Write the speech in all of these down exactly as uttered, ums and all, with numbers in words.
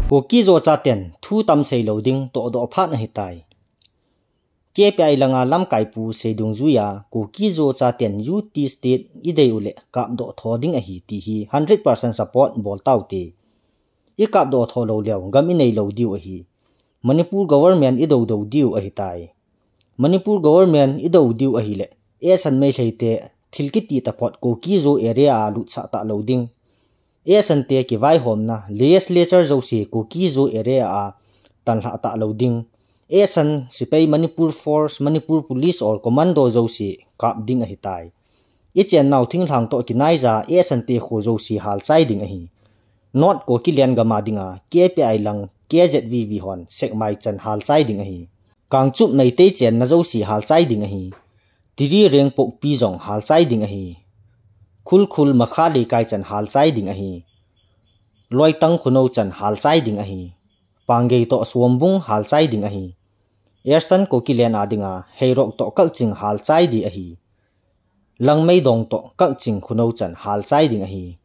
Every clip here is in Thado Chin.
Kuki-Zo chaten thu tam seilou ding tohdoh phat ahitai. K P I langa lamkaipu seidungjuiya Kuki-Zo chaten U T State idei uleh kapdoh tho ding ahi ti hi hundred percent support bol taute. Ikapdoh tho lou leu gam inei lou diu ahi. Manipur government idoudou diu ahitai. Manipur government idou diu ahileh, asan Meiteite thil kiti taphot Kuki-Zo area a lutsah talou ding. Asante kivaihomna legislature jouse Kuki-Zo area a tanlhah talou ding. Asan sepai Manipur Force, Manipur Police or Commando jouse kap ding ahitai. Ichennau thinglhang toh kinaija asante kho jouse halchai ding ahi. North Kukiland gam a dinga K P I lang K Z V V hon Sekmai chan halchai ding ahi. Kangchup Meitei chenna jouse halchai ding ahi. Tiri Rengpokpi jong halchai ding ahi. Khulkhul Makha Leikai chan halchai ding ahi. Loitang Khunou chan halchai ding ahi. Pangei toh Sombung halchai ding ahi. Eastern Kukiland a dinga Heirok toh Kakching halchai ding ahi. Langmeidong toh Kakching Khunou chan halchai ding ahi.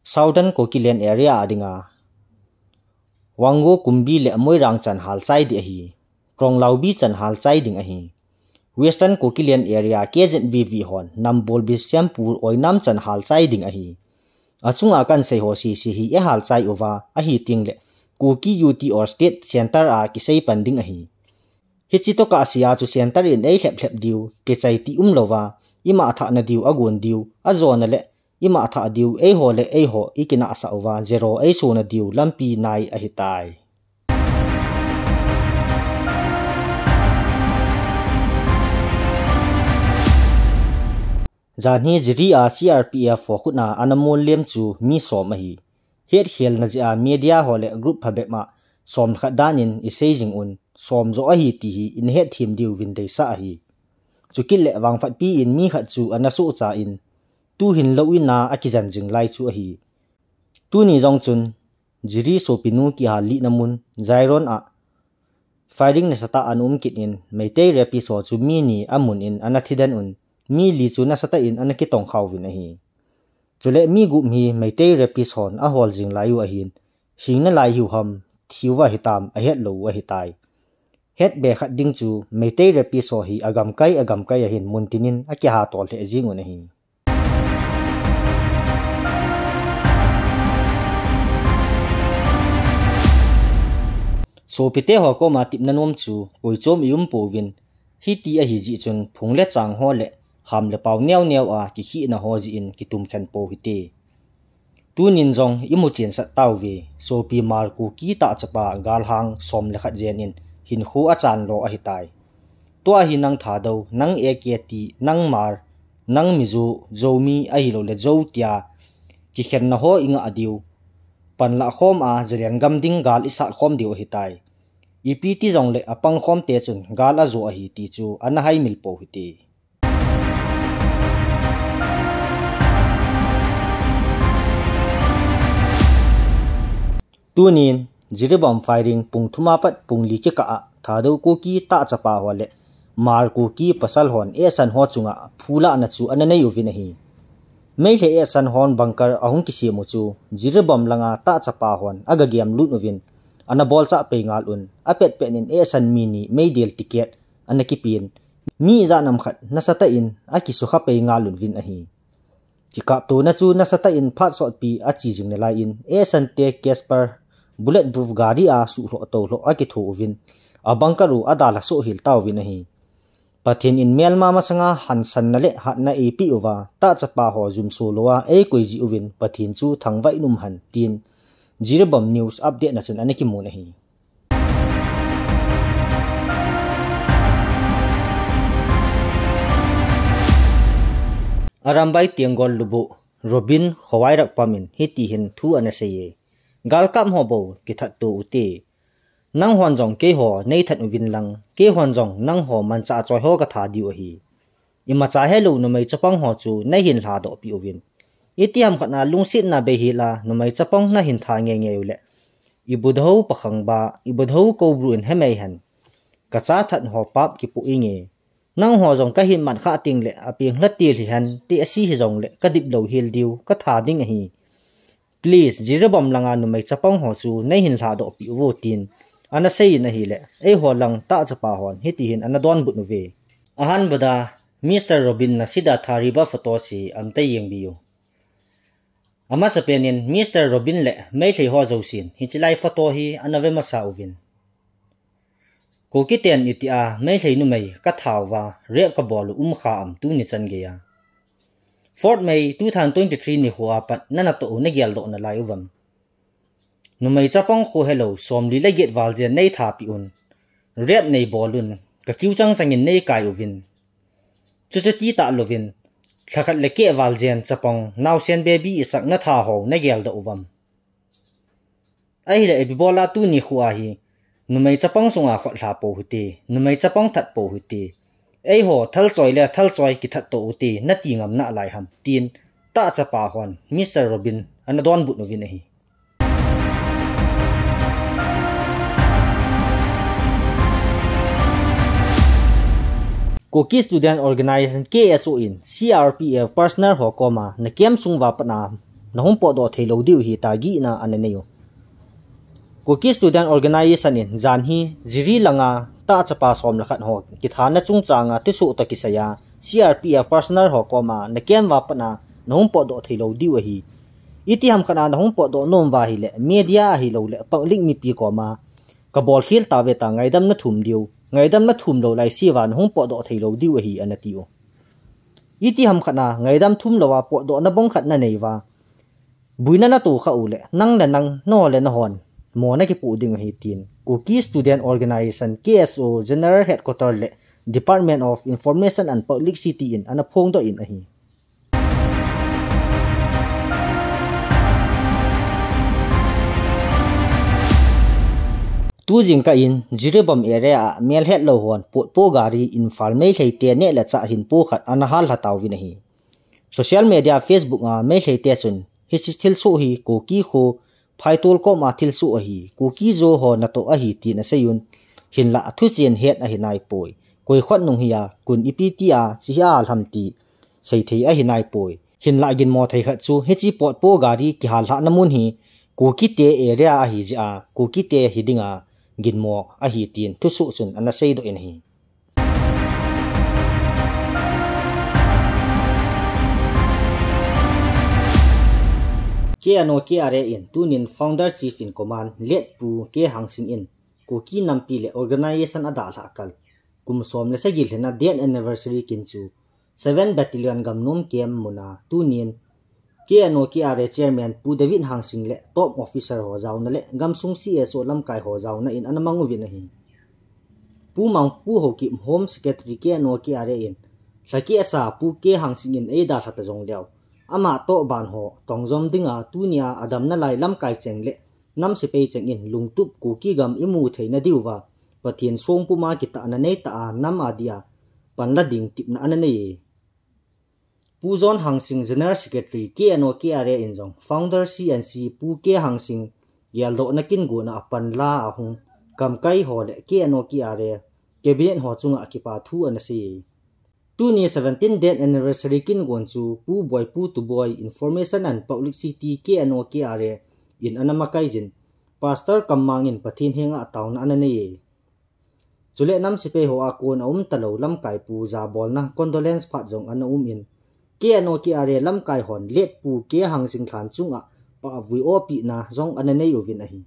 Southern Kukiland area a dinga Wangwo Kumbi le Moirang chan halchai ding ahi. Kronglaubi chan halchai ding ahi. Western Kukiland area K Z V V hon Nambol Bishnupur Oinam chan halchai ding ahi. Achunga kansei ho sese hi eihalchai uva ahi tengleh Kuki U T or state center a kisei pan ding ahi. Hiche toh kasei a chu center in eilhep lhep diu, kichai ti umlouva, ima thahna diu, agon diu, ajona le ima thah diu, eiho le eiho ikinahsah uva, zero eisona diu lampi nai ahitai. Janhi Jiri a C R P F ho khutna ana mol lem chu mi som ahi. Hetkhelna jeh a media ho le group phabep ma som khat dan in isei jing un, som jo ahi ti hi in hetthem diu vin deisah ahi. Chukit le vangphatpi in mi khat chu ana sohcha in, tuhin lou in a akijan jing lai chu ahi. Tuni jong chun, Jiri sopinu kihal lihna mun, Jairon a firing nasatah ana um kit in, Meitei rapist ho chu mi ni amun in ana thiden un, mi li chu nasatah in ana kitongkha uvin ahi. Chule mi gup hi Meitei rapist hon ahol jing lai u ahin, hing nalai hiu ham, thi uva hitam, ahet lou u ahitai. Hetbe khat ding chu Meitei rapist ho hi agamkai, agamkai ahin muntin in akiha tol lheh jing un ahi. Sopite ho koma tipna nom chu koi chom i um pouvin, hiti ahi jeh chun phung le chang ho le ham le pao neo neo a kikhehna ho jeh in kitum khen pou hite. Tunin jong imu chensah tauve, sopi Hmar Kuki tahchapa galhang som le khat jen in hinkho achan lo ahitai. Tua hi nang Thadou, nang A K T, nang Hmar, nang Mizo, Zomi ahilou le Zo tia kikhenna ho ingah diu. Panlah khom a Zalen gam ding gal isat khom diu ahitai. Ipi ti jong le apang khom te chun gal ajo ahi ti chu ana haimil pou hite. Tunin, Jiribam firing pung thum apat pung li kikah a Thadou Kuki tahchapa ho le Hmar Kuki pasal hon asan ho chunga phulahna chu ana nei uvin ahi. Meilhei asan hon bunker ahung kisem u chu Jiribam langa tahchapa hon agagem lut uvin ana bolchah pei ngal un apet pet in asan mi ni meidil ticket ana kipen, mi ijat ham khat nasatah in akisukha pei ngal uvin ahi. Kikaptona chu nasatah in phat sotpi ache jing nalai in, asante Casper bulletproof gari a suhlhoh tohlhoh akitho uvin, abunker u adalha soh hel tauvin ahi. Pathen in melma masanga hansanna le hatna eipeh uva, tahchapa ho jumso lou a eikoi jeh uvin Pathen chu thangvah in umhen, tin Jiribam News update na chun ana kimun ahi. Arambai Tenggol Lubuk Robin Khowairakpam in hiti hin thu ana seiye. Galkap ho bou kithat to ute. Nanghon jong keiho neithat uvin lang, keihon jong nangho manchah choi ho katha diu ahi. Imacha helou numei chapang ho chu neihin lhadoh peh uvin. Itiham khat na lungsetna bei hel a numei chapang nahin tha ngei ngei uleh, ibu dou pakhang ba, ibu dou kobru in hemei hen. Kacha that ho pap kipoh inge. Nangho jong kahin mat khah tengleh apeng lha til hihen, ti ase hijongleh kadip lou hel diu, katha ding ahi. Please, Jiribam langa numei chapang ho chu neihin lhadoh peh uvo tin ana seiyin ahileh, eiho lang tah chapa hon hitihin ana donbut uve. Ahanbada, Mister Robin na Siddhartha River photo hi ana tei jeng diu. Amasapen in Mister Robin le Meitei ho jousen hiche lai photo hi ana ve masa uvin. Kukiten itia Meitei numei katha uva rape kabol u umkha am tuni chan geiya. Fourth May two thousand twenty-three nikho a pat nana toh u nageldoh nalai uvam. Numei chapang kho helou, somli le get val jen neitha peh un. Rape neibol un, kakiu chang changin neikai uvin. Chuchu tita louvin, lhakhat le keh val jen chapang, naosen baby isah natha ho nageldoh uvam. Ahileh ipi bola tuni kho a hi, numei chapang sunga khotlha pou hite, numei chapang that pou hite. Eiho, thalchoi le thalchoi kithat to ute, nati ngam nalai ham, tin tah chapa hon, Mister Robin, ana donbut uvin ahi. Kuki Student Organization K S O in C R P F personnel ho koma nakem sung uva pat a nahung potdoh theilou diu ahi tia gihna ana nei u. Kuki Student Organization in janhi Jiribam langa tah chapa som le khat ho kithana chungchanga thusoh toh kisaiya C R P F personnel ho koma nakem uva pat a nahung potdoh theilou diu ahi. Itiham khat a nahung potdoh nom uva ahileh media ahilouleh public mipi koma kabolkhel tauve tia ngaidam nathum diu, ngaidam nathum lou laiseuva nahung potdoh theilou diu ahi ana ti u. Itiham khat a ngaidam thum louva potdohna bang khat nanei uva, boina nato kha uleh, nang le nang, nangho le nanghon mo nakipoh ding ahi tin Kuki Student Organization, K S O, General Headquarter le Department of Information and Publicity in ana phongdoh in ahi. Tujingkah in Jiribam area a melhetlou hon potpo gari Imphal Meitei te neh le chah hinpo khat ana hallha tauvin ahi. Social media Facebook a Meitei te chun hiche thilsoh hi Kuki kho phaitol koma thilsoh ahi, Kuki Zo ho natoh ahi tin aseiyun, hinlah athuchen het ahi naipoi. Koi khut nung hia kon ipi tia hiche hi ahal ham ti seithei ahi naipoi. Hinlah ginmo thei khat chu hiche potpo gari kihallhahna mun hi Kukite area ahi jeh a, Kukite hidinga ginmo ahi tin thusoh chun ana seidoh in ahi. K N O K R A in tunin Founder Chief in Command, Late Pu K Hangsing in Kuki nampi le organization adalhah kal kum som le sagi lhinna death anniversary kin chu seven Battalion Gamnom Camp muna tunin K N O K R A Chairman Pu David Hangsing le top officer ho jaona le gamsung C S O lamkai ho jaona in ana mang uvin ahi. Pu Mangpu Haokip, Home Secretary K N O K R A in, lhakeh sa Pu K Hangsing in eidalha ta jongleu, ama toh ban ho tongjom dinga tunia adamna lai lamkai cheng le nam sepai cheng in lungtup Kuki gam imu theina diuva Pathen songpuma kitahna neitah a nam adia panla ding tipna ana nei e. Pu John Hangsing, General Secretary K N O K R A in jong Founder C N C Pu K Hangsing geldohna kin guna a panla ahung gamkai ho le K N O K R A Cabinet ho chunga kipa thu ana sei e. Tuni seventeen death anniversary kin gon chu Pu Boipu Tuboi, Information and Publicity K N O K R A in ana makai jin, Pastor Kammang in Pathen henga taona ana nei e. Chule nam sepai ho a kon aum talou lamkai pu jabolna condolence phat jong ana um in, K N O K R A lamkai hon Late Pu K Hangsing lhan chunga pahvui opina jong ana nei uvin ahi.